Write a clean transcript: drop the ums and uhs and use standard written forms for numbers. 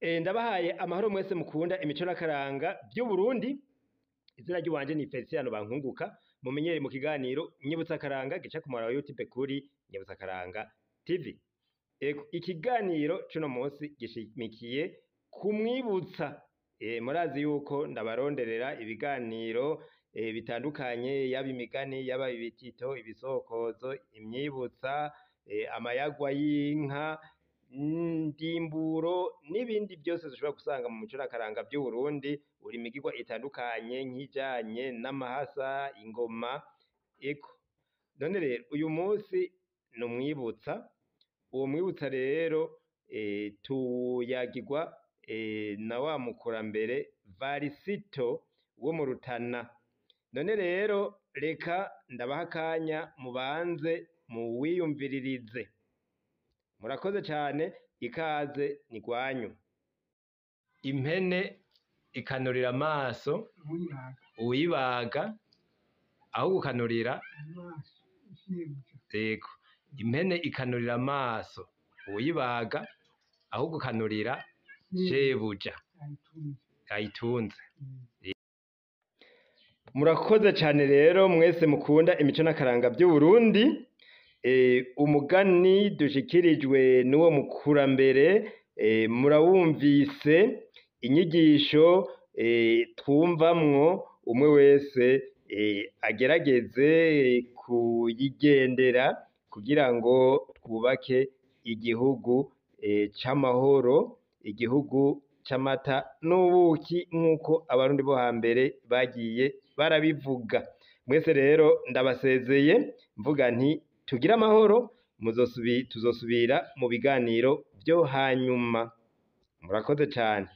Ndabahaye amahoro mwese mukunda imico n'akaranga vy'Uburundi. Izina ry'iwanje ni Feliciano Bankunguka, mumenyere mu kiganiro Nyibutsa Akaranga gica ku muhora wa YouTube kuri Nyibutsa Akaranga TV. Ego, ikiganiro c'uno munsi gishimikiye kumwibutsa. Murazi yuko ndabaronderera ibiganiro bitandukanye, yaba imigani, yaba ibitito, ibisokozo, imyibutsa, amayagwa y'inka, ndimburo n'ibindi byose dushobora gusanga mu mico n'akaranga vy'Uburundi, uri imigirwa itandukanye nk'ijanye n'amahasa, ingoma, eko. None rero uyu munsi ni umwibutsa, uwo mwibutsa rero tuyagirwa na wa mukurambere Varisito wo mu Rutana. None rero reka ndabaha akanya mubanze muwiyumviririze. Murakoze cane, ikaze ni gwanyu. Impene ikanurira amaso uwibaga, aho gukanurira yego, impene ikanurira amaso uwibaga, aho gukanurira shebuja ayitunze. Murakoze cane rero mwese mukunda imico n'akaranga vy'Uburundi. Umugani dushikirijwe n'uwo mukurambere murawumvise, inyigisho twumvamwo umwe wese agerageze kuyigendera kugira ngo twubake igihugu c'amahoro, igihugu c'amata n'ubuki nk'uko abarundi bo hambere bagiye barabivuga. Mwese rero ndabasezeye mvuga nti tugire amahoro, tuzosubira mu biganiro vyo hanyuma. Murakoze cane.